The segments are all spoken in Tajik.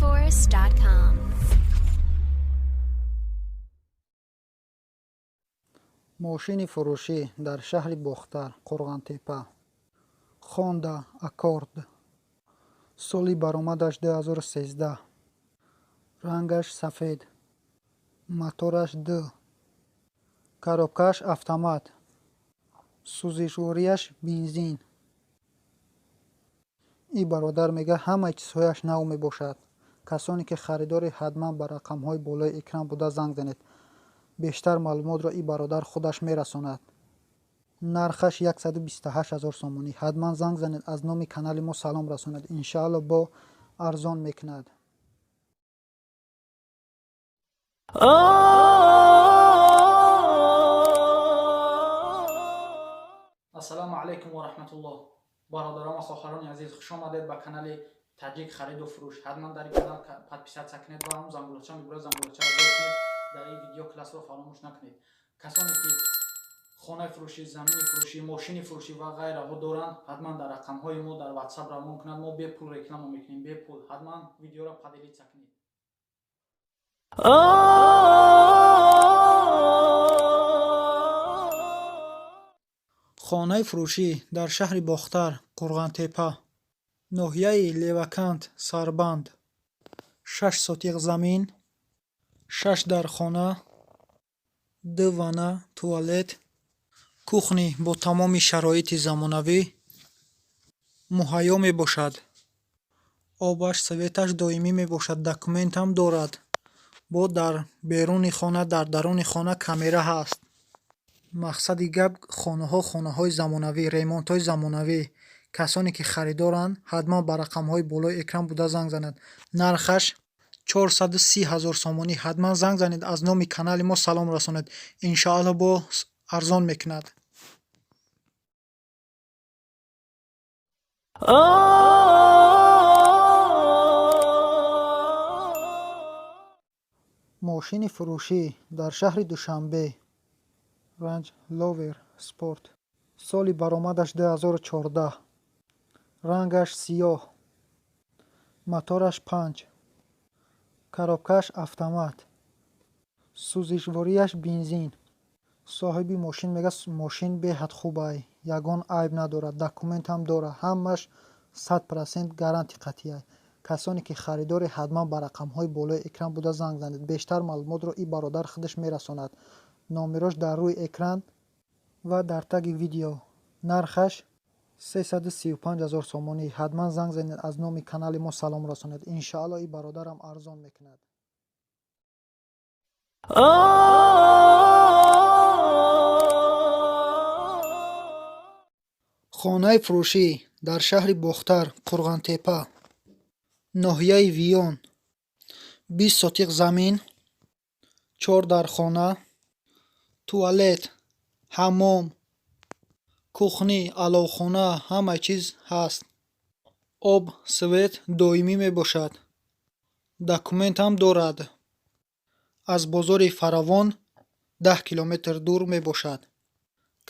Tagforce.com. Мошини фурӯшӣ дар шаҳри Бохтар, Қурғонтеппа. Хонда Аккорд. Соли баромадаш 2013. Рангаш сафед. Мотораш д. Коробкааш автомат. Сӯзишвориаш бензин. И бародар мегӯяд, ҳамаи чизҳояш нав мебошад. Касоне ки харидори, ҳатман ба рақамҳои болои экран буда занг занед. Бештар маълумотро и бародар худаш мерасонад. Нархаш 128 ҳазор сомонӣ. Ҳатман занг занед, аз номи канали мо салом расонед. Иншаалло, бо арзон мекунад. Ассалому алайкум ва раҳматуллоҳ, бародарон ва хоҳарони азиз, хуш омадед ба канали Таҷик хариду фурӯш. Ҳатман дар ин канал подписаться кунед ва ҳам зангулача мебурад, зангулачаро зер кунед. Дар ин видео классро фаромӯш накунед. Касоне ки хонаи фурӯшӣ, замини фурӯшӣ, мошини фурӯшӣ ва ғайраҳо доранд, ҳатман дар рақамҳои мо дар Ватсап равон кунанд. Мо бепул реклама мекунем, бепул. Ҳатман видеоро поделиться кунед. Хонаи фурӯшӣ дар шаҳри Бохтар, Қурғонтеппа, ноҳияи Левакант, Сарбанд. 6 сотиқ замин, шаш дархона, ду ванна, туалет, кухни бо тамоми шароити замонавӣ муҳайё мебошад. Обаш, светаш доимӣ мебошад, документам дорад. Бо дар беруни хона, дар даруни хона камера ҳаст. Мақсади гап, хонаҳо хонаҳои замонавӣ, ремонтҳои замонавӣ. Касоне ки харидоранд, ҳатман ба рақамҳои болои экран буда занг зананд. Нархаш 430 ҳазор сомонӣ. Ҳатман занг занед, аз номи канали мо салом расонед. Иншоалло, бо арзон мекунад. Мошини фурӯшӣ дар шаҳри Душанбе. Range Rover Sport. Соли баромадаш 2014. Рангаш сиёҳ. Мотораш панҷ. Коробкааш автомат. Сӯзишвориаш бензин. Соҳиби мошин мегӯяд, мошин беҳад хуб ай, ягон айб надорад, документам дорад, ҳамаш 100% гарантия қатъиай. Касоне ки харидоре, ҳатман ба рақамҳои болои экран буда занг занед. Бештар маълумотро и бародар худаш мерасонад. Номерош дар рӯи экран ва дар таги видео. Нархаш 335 ҳазор сомонӣ. Ҳатман занг занед, аз номи канали мо салом расонед. Иншоалло, и бародарам арзон мекунад. Хонаи фурӯшӣ дар шаҳри Бохтар, Қурғонтеппа, ноҳияи Виён. 20 сотиқ замин, чор дархона, туалет, ҳаммом, кухни, аловхона, ҳама чиз ҳаст. Об, свет доимӣ мебошад. Документам дорад. Аз бозори Фаравон 10 километр дур мебошад.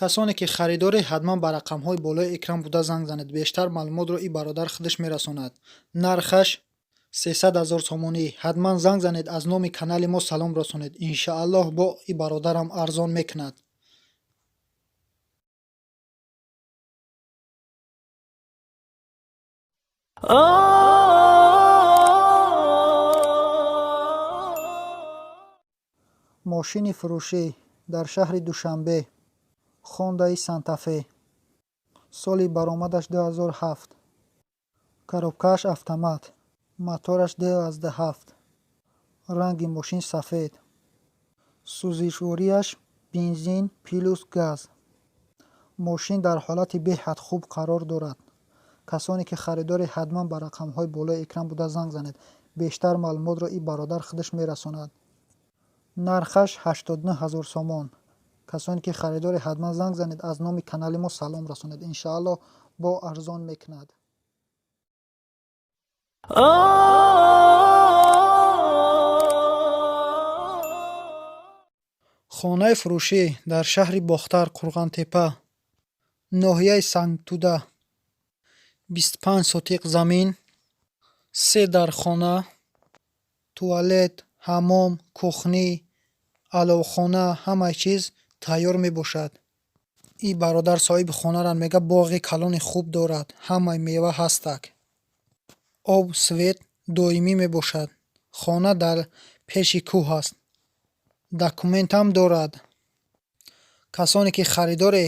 Касоне ки харидоре, ҳатман ба рақамҳои болои экран буда занг занед. Бештар маълумотро и бародар худаш мерасонад. Нархаш 300 ҳазор сомонӣ. Ҳатман занг занед, аз номи канали мо салом расонед. Иншааллоҳ, бо и бародарам арзон мекунад. Мошини фурӯшӣ дар шаҳри Душанбе. Хондаи Сантафе. Соли баромадаш 2007. Коробкааш автомат. Мотораш 2,7. Ранги мошин сафед. Сӯзишвориаш бензин плюс газ. Мошин дар ҳолати беҳад хуб қарор дорад. Касоне ки харидоре, ҳатман ба рақамҳои болои экран буда занг занед. Бештар маълумотро и бародар худаш мерасонад. Нархаш 89 ҳазор сомон. Касоне ки харидоре, ҳатман занг занед, аз номи канали мо салом расонед. Иншаалло, бо арзон мекунад. Хонаи фурӯшӣ дар шаҳри Бохтар, Қурғонтеппа, ноҳияи Сангтуда. 25 сотиқ замин, се дархона. Туалет, ҳаммом, кухни, аловхона, ҳамаи чиз тайёр мебошад. И бародар соҳиби хонаро мега, боғи калони хуб дорад, ҳамаи мева ҳастак. Об, свет доимӣ мебошад. Хона дар пеши кӯҳ аст. Документам дорад. Касоне ки харидоре,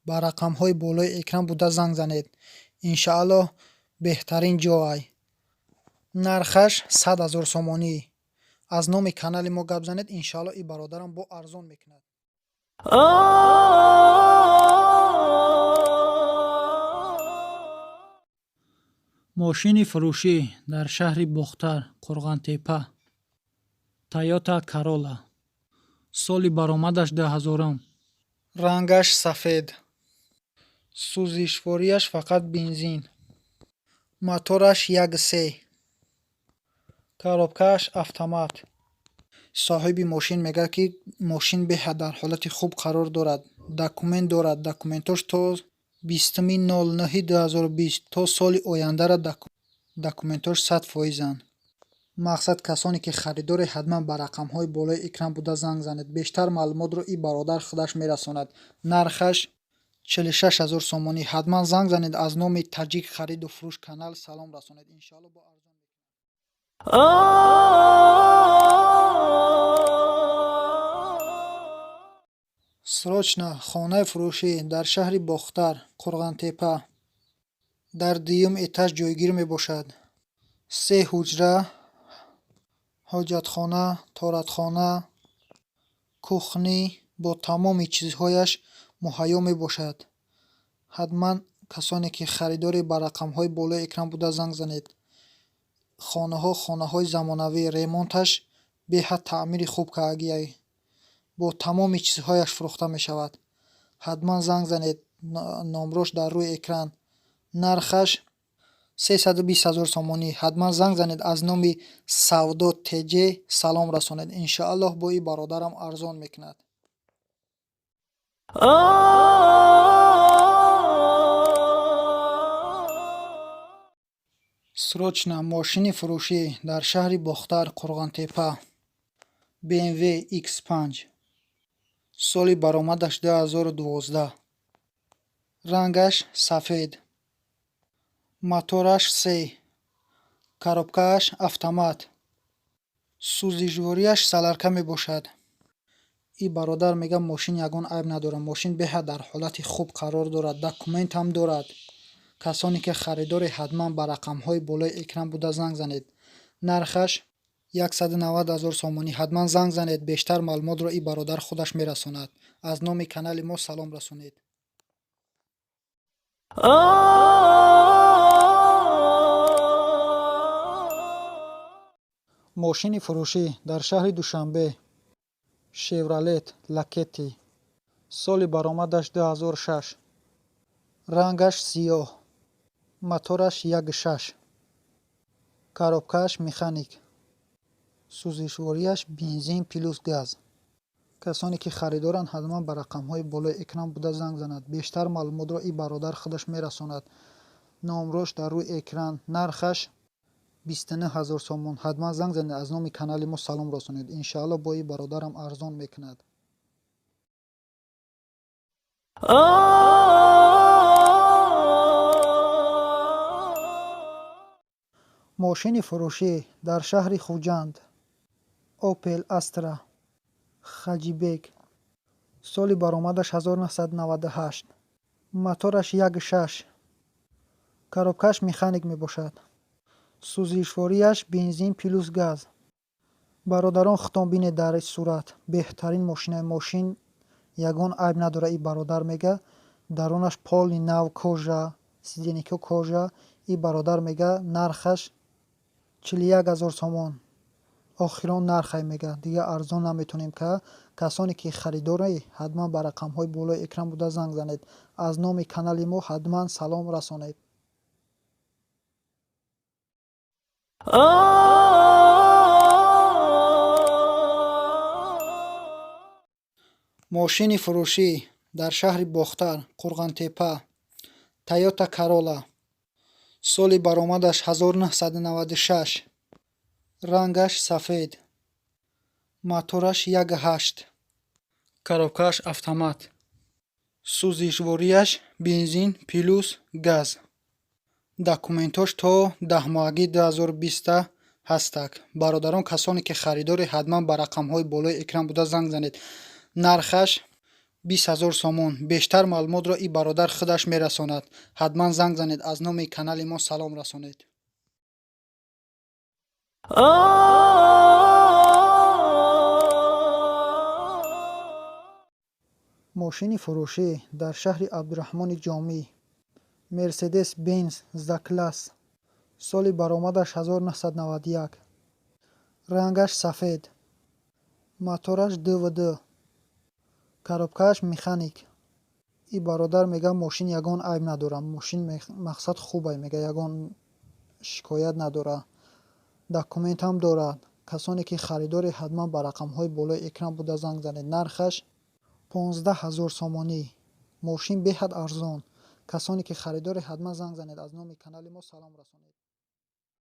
ба рақамҳои болои экран буда занг занед. Иншааллоҳ, беҳтарин ҷой. Нархаш 100 000 сомонӣ. Аз номи канали мо гап занед, иншааллоҳ, и бародарам бо арзон мекунад. Мошини фурӯшӣ дар шаҳри Бохтар, Қурғантепа. Тойота Карола. Соли баромадаш 2000-ум. Рангаш сафед. Сӯзишвориаш фақат бензин. Мотораш 1,3. Коробкааш автомат. Соҳиби мошин мегӯяд, ки мошин беҳад дар ҳолати хуб қарор дорад. Документ дорад. Документош то 20-уми 09-2020, то соли ояндара документош 100%-анд. Мақсад, касоне ки харидоре, ҳатман ба рақамҳои болои экран буда занг занед. Бештар маълумотро и бародар худаш мерасонад. Нархаш 46 000 сомонӣ. Ҳатман занг занед, аз номи Таҷик хариду фурӯш канал салом расонед. Иншаалло, бо арзон. Срочно хонаи фурӯшӣ дар шаҳри Бохтар, Қурғантепа. Дар дуюм этаж ҷойгир мебошад. Се ҳуҷра, ҳоҷатхона, торатхона, кухни бо тамоми чизҳояш муҳайё мебошад. Ҳатман касоне ки харидоре, ба рақамҳои болои экран буда занг занед. Хонаҳо хонаҳои замонавӣ, ремонташ беҳад таъмири хуб кардагиай. Бо тамоми чизҳояш фурӯхта мешавад. Ҳатман занг занед, номрош дар рӯи экран. Нархаш 320 000 сомонӣ. Ҳатман занг занед, аз номи Савдо ТЖ салом расонед. Иншоаллоҳ, бо и бародарам арзон мекунад. Срочно мошини фурӯшӣ дар шаҳри Бохтар, Қурғонтепа. BMW X5. Соли баромадаш 2012. Рангаш сафед. Мотораш се. Коробкааш автомат. Сӯзишвориаш солярка мебошад. И бародар мегӯяд, мошин ягон айб надорад. Мошин беҳад дар ҳолати хуб қарор дорад. Документ ҳам дорад. Касоне ки харидоре, ҳатман ба рақамҳои болои экран буда занг занед. Нархаш 190 000 сомонӣ. Ҳатман занг занед, бештар маълумотро и бародар худаш мерасонад. Аз номи канали мо салом расонед. Мошини фурӯшӣ дар шаҳри Душанбе. Шевролет Лакети. Соли баромадаш 2006. Рангаш сиёҳ. Мотораш 1,6. Коробкааш механик. Сӯзишвориаш бензин плюс газ. Касоне ки харидоранд, ҳатман ба рақамҳои болои экран буда занг занад. Бештар маълумотро и бародар худаш мерасонад. Номрош дар рӯи экран. Нархаш 29 000 сомон. Ҳатман занг занед, аз номи канали мо салом расонед. Иншаалло, бо и бародарам арзон мекунад. Мошини фурӯшӣ дар шаҳри Хуҷанд. Опел Астра хэтчбек. Соли баромадаш 1998. Мотораш 1,6. Коробкааш механик мебошад. Сӯзишвориаш бензин плюс газ. Бародарон, худтон бинед дар сурат. Беҳтарин мошина. Мошин ягон айб надорад, и бародар мега. Дарунаш полный нав, кожа, сиденьяко кожа. И бародар мега, нархаш 41 000 сомон. Охирон нархай, мега. Дигар арзон наметонем кард. Касоне ки харидоре, ҳатман ба рақамҳои болои экран буда занг занед. Аз номи канали мо ҳатман салом расонед. Мошини фурӯшӣ дар шаҳри Бохтар, Қурғонтепа. Тойота Карола. Соли баромадаш 1996. Рангаш сафед, мотораш 1,8, коробкааш автомат, сӯзишворияш бензин плюс газ. Документош то 10-моҳагии 2020 ҳастак. Бародарон, касоне ки харидоре, ҳатман ба рақамҳои болои экран буда занг занед. Нархаш 20 000 сомон. Бештар маълумотро и бародар худаш мерасонад. Ҳатман занг занед, аз номи канали мо салом расонед. Мошини фурӯшӣ дар шаҳри Абдураҳмони Ҷомӣ: Мерседес Бенз З-класс, соли баромадаш 1991, рангаш сафед, мотораш ДВД, коробкааш механик. И бародар мега, мошин ягон айб надорад, мошин мақсад хубай, мега, ягон шикоят надорад, документам дорад. Касоне ки харидоре, ҳатман ба рақамҳои болои экран буда занг занед. Нархаш 15 000 сомонӣ. Мошин беҳад арзон. Касоне ки харидоре, ҳатман занг занед, аз номи канали мо салом расонед.